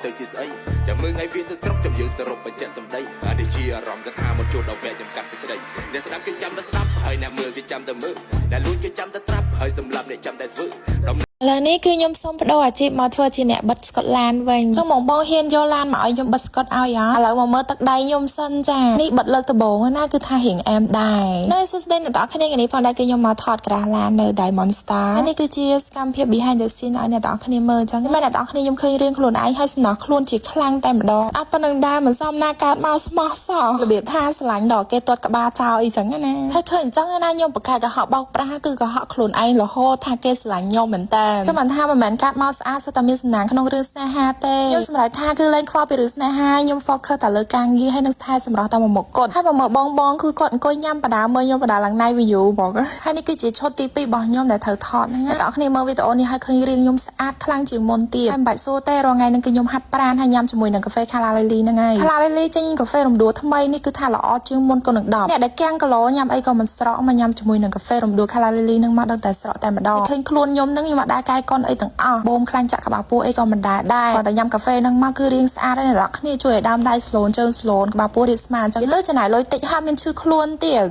ទៅជាស្អីចាំមើលថ្ងៃវាទៅស្រុកចាំយើងសរុបបញ្ជាក់សម្ដីអានេះជាអារម្មណ៍កថាមកចូលដល់វគ្គខ្ញុំកាត់សេចក្តីអ្នកស្ដាប់គេចាំតែស្ដាប់ហើយអ្នកមើលគេចាំតែមើលអ្នកលួចគេចាំតែត្រាប់ហើយសម្លាប់អ្នកចាំតែធ្វើដំ ឥឡូវនេះគឺខ្ញុំសូមប្ដូរអាជីពមកធ្វើជាអ្នកបិទស្កុតឡានវិញចុះបងបងហ៊ានយកឡានមកឲ្យខ្ញុំបិទស្កុតឲ្យអត់ឥឡូវមកមើលទឹកដៃខ្ញុំសិនចានេះបិទលើកដំបូងណាគឺថារៀងអែមដែរនៅសួស្តីអ្នកទាំងអស់គ្នាថ្ងៃនេះផងដែរគឺខ្ញុំមកថតក្រាស់ឡាននៅ Diamond Star ហើយនេះគឺជាសកម្មភាព behind the scene ឲ្យអ្នកទាំងអស់គ្នាមើលអញ្ចឹងមែនអ្នកទាំងអស់គ្នាខ្ញុំឃើញរឿងខ្លួនឯងហើយសំណោះខ្លួនជាខ្លាំងតែម្ដងស្អាតប៉ុណ្្នឹងដែរមិនសមណាកើតមកស្មោះសោះរបៀបថាស្រឡាញ់ដល់គេទាត់ក្បាលចោលអីចឹងណាហើយឃើញអញ្ចឹងណាខ្ញុំបកកែកុហកបោកប្រាស់គឺកុហកខ្លួនឯងរហូតថាគេស្រឡាញ់ខ្ញុំមែនតើចាំមិនថាមិនមែនកាត់មកស្អាតសិតតែមានសំណាងក្នុងរឿងស្នេហាទេខ្ញុំសម្រេចថាគឺលែងខ្វល់ពីរឿងស្នេហាខ្ញុំ focus តែលើការងារហើយនឹងស្ថែសម្រាប់តែមួយមុខគាត់ហើយមកមើលបងបងគឺគាត់អង្គុយញ៉ាំបដាមើលខ្ញុំបដាឡើងណៃ view ហ្មងហើយនេះគឺជាឈុតទី2របស់ខ្ញុំដែលត្រូវថតហ្នឹងអ្នកទាំងអស់គ្នាមើលវីដេអូនេះហើយឃើញរាងខ្ញុំស្អាតខ្លាំងជាងមុនទៀតហើយមិនបាច់សួរទេរាល់ថ្ងៃហ្នឹងគឺខ្ញុំហាត់ប្រាណហើយញ៉ាំជាមួយនឹងកាហ្វេ Kala Lily ហ្នឹងហើយ Kala Lily ចេញកាហ្វេរំដួលថ្មីនេះគឺថាល្អជាងមុនក៏នឹង10អ្នកដែលកាំងគីឡូញ៉ាំអីក៏មិនស្រកមកញ៉ាំជាមួយនឹងកាហ្វេរំដួល Kala Lily ហ្នឹងមកដឹងតែស្រកតែម្ដងឃើញខ្លួនខ្ញុំហ្នឹងខ្ញុំអត់ដែលកាយកុនអីទាំងអស់បូមខ្លាញ់ចាក់ក្បាលពោះអីក៏មិនដែលដែរគាត់តែញ៉ាំកាហ្វេហ្នឹងមកគឺរាងស្អាតហើយអ្នកនរគ្នាជួយឲ្យដើមដៃស្លូនជើងស្លូនក្បាលពោះរៀបស្មើអញ្ចឹងទៅចំណាយលុយតិចហើយមានឈឺខ្លួនទៀត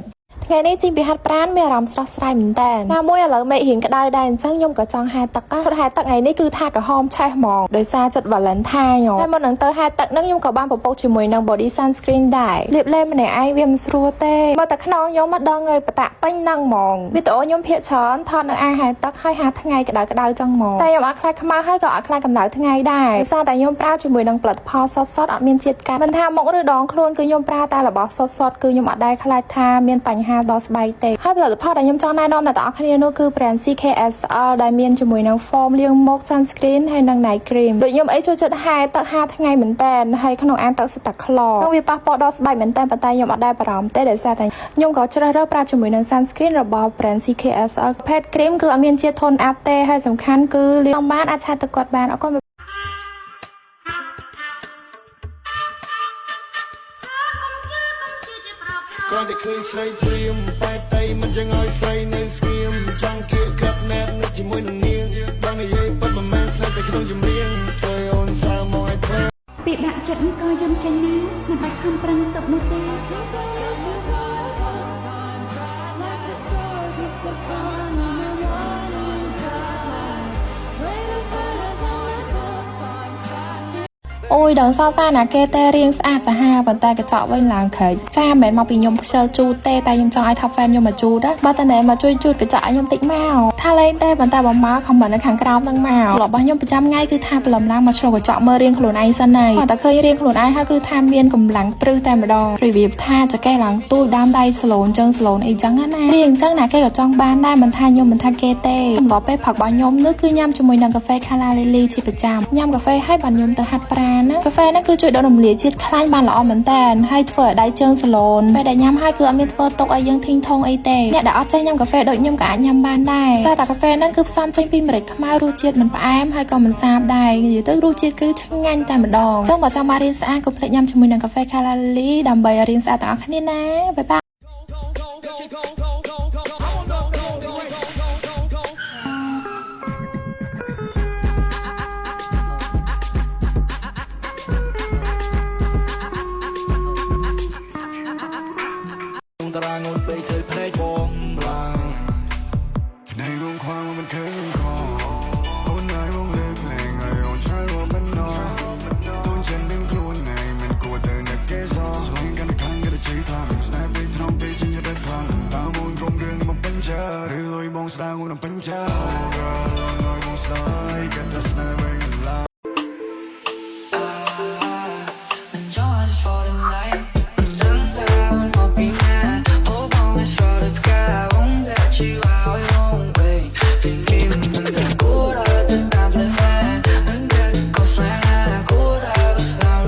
ថ្ងៃនេះជីងពីហាត់ប្រានមានអារម្មណ៍ស្រស់ស្រាយមែនតើណាមួយឥឡូវមេឃរៀងក្តៅដែរអញ្ចឹងខ្ញុំក៏ចង់ហែលទឹកឈុតហែលទឹកថ្ងៃនេះគឺថាក្រហមឆេះហ្មងដោយសារចិត្ត Valentine ហើយមុននឹងទៅហែលទឹកហ្នឹងខ្ញុំក៏បានពពកជាមួយនឹង body sunscreen ដែរលាបលេម្នាក់ឯងវាមិនស្រួលទេមកតែខ្នងខ្ញុំមកដឹងហើយបតាក់ពេញហ្នឹងហ្មងវីដេអូខ្ញុំភាកច្រើនថតនៅអាងហែលទឹកហើយហាថ្ងៃក្តៅក្តៅចឹងហ្មងតែខ្ញុំអត់ខ្លាចខ្មៅហើយក៏អត់ខ្លាចកម្ដៅថ្ងៃដែរដោយសារតែខ្ញុំប្រើជាមួយនឹងផលិតផលសុទ្ធសុទ្ធអត់មានជាតិកាត់មិនថាមុខឬដងខ្លួនគឺខ្ញុំប្រើតែរបស់សុទ្ធសុទ្ធគឺខ្ញុំអត់ដែលខ្លាចថាមានបញ្ហាដល់ស្បែកទេហើយផលិតផលដែលខ្ញុំចង់ណែនាំដល់អ្នកទាំងអស់គ្នានោះគឺ brand CKSL ដែលមានជាមួយនឹង foam លាងមុខ sunscreen ហើយនិង night cream ដូចខ្ញុំអីចូលចិត្តហែលទឹកហាថ្ងៃមែនតើហើយក្នុងអាងទឹកសិតតែក្លវាប៉ះពាល់ដល់ស្បែកមែនតើប៉ុន្តែខ្ញុំអត់ដែលបារម្ភទេដោយសារតែខ្ញុំក៏ជ្រើសរើសប្រើជាមួយនឹង sunscreen របស់ brand CKSL ប្រភេទ cream គឺអត់មានជាតិ tone up ទេហើយសំខាន់គឺលាងបានអាចឆាតទឹកគាត់បានអរគុណ គ្រាន់តែឃើញស្រីព្រាមបែកតីមិនចឹងឲ្យស្រីនៅស្ងៀមចង់គៀកកាប់ណែបនៅជាមួយនឹងនាងបងនិយាយពិតមិនមែនស្រីតែក្នុងចម្រៀងធ្វើឲ្យអូនសើមកឲ្យធ្វើ ពិបាកចិត្តក៏យំចេញណាមិនបាច់ខំប្រឹងទប់នោះទេ Like the stars, it's the sun on the running side. Waiting for the អូយដឹងសរសើរណាគេទេរៀងស្អាតសាហាវប៉ុន្តែកញ្ចក់វិញឡើងក្រែកចាមិនមែនមកពីខ្ញុំខ្ជិលជូតទេតែខ្ញុំចង់ឲ្យ top fan ខ្ញុំមកជូតណាបើតែណែមកជួយជូតកញ្ចក់ឲ្យខ្ញុំតិចមកថាលេងទេប៉ុន្តែបើមក comment នៅខាងក្រោមហ្នឹងមករបស់ខ្ញុំប្រចាំថ្ងៃគឺថាព្រលឹមឡើងមកឆ្លុះកញ្ចក់មើលរៀងខ្លួនឯងសិនហើយតែឃើញរៀងខ្លួនឯងហើយគឺថាមានកម្លាំងព្រឹសតែម្ដងរបៀបថាចកេះឡើងទូចដើមដៃស្លូនជើងស្លូនអីចឹងណារៀងអញ្ចឹងណាគេក៏ចង់បានដែរមិនថាខ្ញុំមិនថាគេទេទម្លាប់ពេលផឹករបស់ខ្ញុំនោះគឺញ៉ាំជាមួយនឹងកាហ្វេ Kala Lily ជាប្រចាំញ៉ាំកាហ្វេហើយបានខ្ញុំទៅហាត់ប្រាណណាកាហ្វេហ្នឹងគឺជួយដុសរំលាយជាតិខ្លាញ់បានល្អមែនតើហើយធ្វើឲ្យដៃជើងស្លូនពេលដែលញ៉ាំហើយគឺអត់មានធ្វើទុកឲ្យយើងធីងថងអីទេអ្នកដែលអត់ចេះញ៉ាំកាហ្វេដូចខ្ញុំក៏អាចញ៉ាំបានដែរសារតែកាហ្វេហ្នឹងគឺផ្សំចេញពីម្រេចខ្មៅរសជាតិមិនផ្អែមហើយក៏មិនសាបដែរនិយាយទៅរសជាតិគឺឆ្ងាញ់តែម្ដងអញ្ចឹងបើចង់បានរៀនស្អាតកុំភ្លេចញ៉ាំជាមួយនឹងកាហ្វេ Kala Lily ដើម្បីឲ្យរៀនស្អាតទាំងអស់គ្នាណាបាយបាយ តារាងូនពេកឃើញភ្នែកបងឡើងភ្នែកបងខ្វាងមិនឃើញខ្ញុំខអូនហើយបងលើកលែងឲ្យអូនឆ្លើយមកមិនណទូនចិននឹងខ្លួនឯងមិនគួរទៅនឹកគេសោះស្វែងកាន់តែខ្លាំងកាន់តែជឿខ្លាំងស្នេហ៍ពេកត្រង់ពេកជាញ៉ាំខ្លាំងតាមអូនក្រុមរឿងមកពេញចិត្តឬលុយបងស្ដាងអូននឹងពេញចិត្ត Oh girl អូនឲ្យបងស្ដាយគិតតែស្នេហ៍វិញឡើយ Just for the night ตั้งแต่วันมาปีหน้าโอ้บอกไม่ชอบเลยแค่ won't let you out I won't wait ทีนี้มันก็กูได้จะตามเลยนะมันเด็กก็แฟนกูได้but now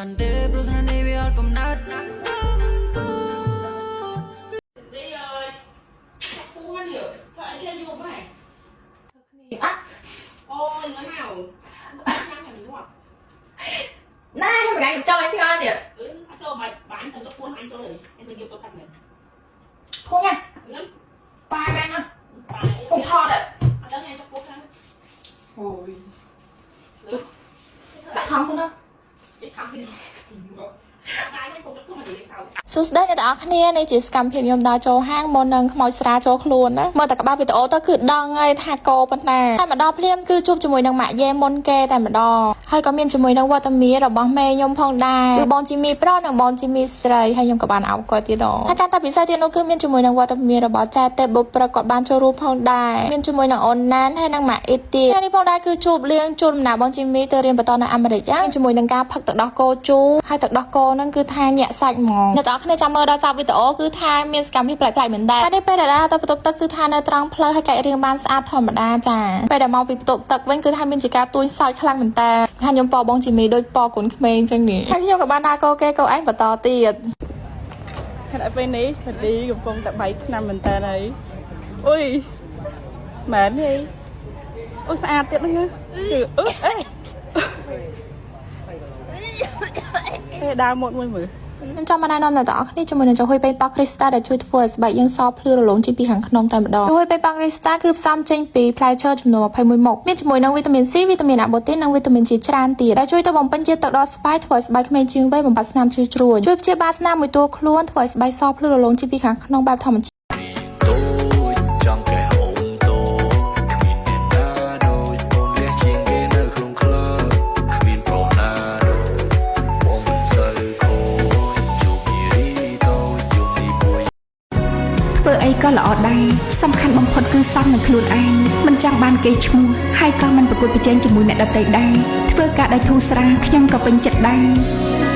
បានទេព្រោះស្នេហ៍នេះវាអត់កំណត់ នេះអើយពួននេះធ្វើអីគេយូរម៉េច អ่ะ អូយងើមកឆ្នាំហើយងាប់ ណែខ្ញុំមិនចង់ឲ្យឆ្ងល់ទៀត អឺអត់ចូលបាច់បាញ់ទៅចុះពួនអញចូលទេអញទៅយកទៅកាត់នេះ ភងណា លឹម ប៉ាកាន់ណា បាយ ពុំថត អត់ដឹងអញចុះពួនខាង អូយដាក់ខំសិនណា គេខំពីបាយនេះពុំចុះពួនមកនិយាយសើ សួស្តីអ្នកទាំងអស់គ្នានេះជាសកម្មភាពខ្ញុំដើរចូលហាងមុននឹងខ្មោចស្រាចូលខ្លួនណាមើលតែក្បាលវីដេអូទៅគឺដឹងហើយថាកោប៉ុណ្ណាហើយមកដល់ភ្លាមគឺជួបជាមួយនឹងម៉ាក់យេមុនគេតែម្ដងហើយក៏មានជាមួយនឹងវត្តមានរបស់មេខ្ញុំផងដែរគឺបងជីមីប្រុសនិងបងជីមីស្រីហើយខ្ញុំក៏បានអោបគាត់ទៀតដល់ហើយកាន់តែពិសេសទៀតនោះគឺមានជាមួយនឹងវត្តមានរបស់ចែទេបុប្រុសគាត់បានចូលរួមផងដែរមានជាមួយនឹងអូនណានហើយនិងម៉ាក់អ៊ីតទៀតហើយនេះផងដែរគឺជួបលៀងជួបដំណើរបងជីមីទៅរៀនបន្តនៅអាមេរិកយ៉ាងជាមួយនឹងការផឹកទឹកដោះគោជូរហើយទឹកដោះគោហ្នឹងគឺថាញាក់សាច់ហ្មងអ្នកទាំងអស់គ្នាចាំមើលដល់ចប់វីដេអូគឺថាមានសកម្មភាពប្លែកៗមែនដែរហើយនេះពេលដែលដើរទៅបន្ទប់ទឹកគឺថានៅត្រង់ផ្លូវហើយកែករៀងបានស្អាតធម្មតាចាពេលដែលមកពីបន្ទប់ទឹកវិញគឺថាមានជាការទួញសើចខ្លាំងមែនតើសំខាន់ខ្ញុំពបងជីមីដូចពកូនក្មេងអញ្ចឹងនេះហើយខ្ញុំក៏បានដើរកោគេកោឯងបន្តទៀត ខណៈពេលនេះឆាឌីកំពុងតែបែកឆ្នាំមែនតើហើយអុយមែនទេអូស្អាតទៀតហ្នឹងគឺអឺអេទេដើមមុតមួយមើល ខ្ញុំចង់មកណែនាំអ្នកទាំងអស់គ្នាជាមួយនឹងចំហុយប៉េងប៉ោះគ្រីស្តាដែលជួយធ្វើឲ្យស្បែកយើងសភ្លឺរលោងចេញពីខាងក្នុងតែម្ដងចំហុយប៉េងប៉ោះគ្រីស្តាគឺផ្សំចេញពីផ្លែឈើចំនួន21មុខមានជាមួយនឹងវីតាមីន C វីតាមីនអាបូទីននិងវីតាមីនជាច្រើនទៀតដែលជួយទៅបំពេញជាតិទឹកដល់ស្បែកធ្វើឲ្យស្បែកក្មេងជាងវ័យបំបត្តិស្នាមជ្រីវជ្រួញជួយព្យាបាលស្នាមមួយតួខ្លួនធ្វើឲ្យស្បែកសភ្លឺរលោងចេញពីខាងក្នុងបែបធម្មជាតិ តូចចង់កែអូនតូចគ្មានអ្នកណាដូចអូនលះជាងគេនៅក្នុងក្លឹបគ្មានប្រុសណាដូចបងមិនសូវខូចជួបនារីតូចយំនេះមួយ ធ្វើអីក៏ល្អដែរសំខាន់បំផុតគឺសមនឹងខ្លួនឯងមិនចង់បានគេឈ្មោះហើយក៏មិនប្រកួតប្រជែងជាមួយអ្នកដទៃដែរធ្វើការដោយធូរស្រាលខ្ញុំក៏ពេញចិត្តដែរ។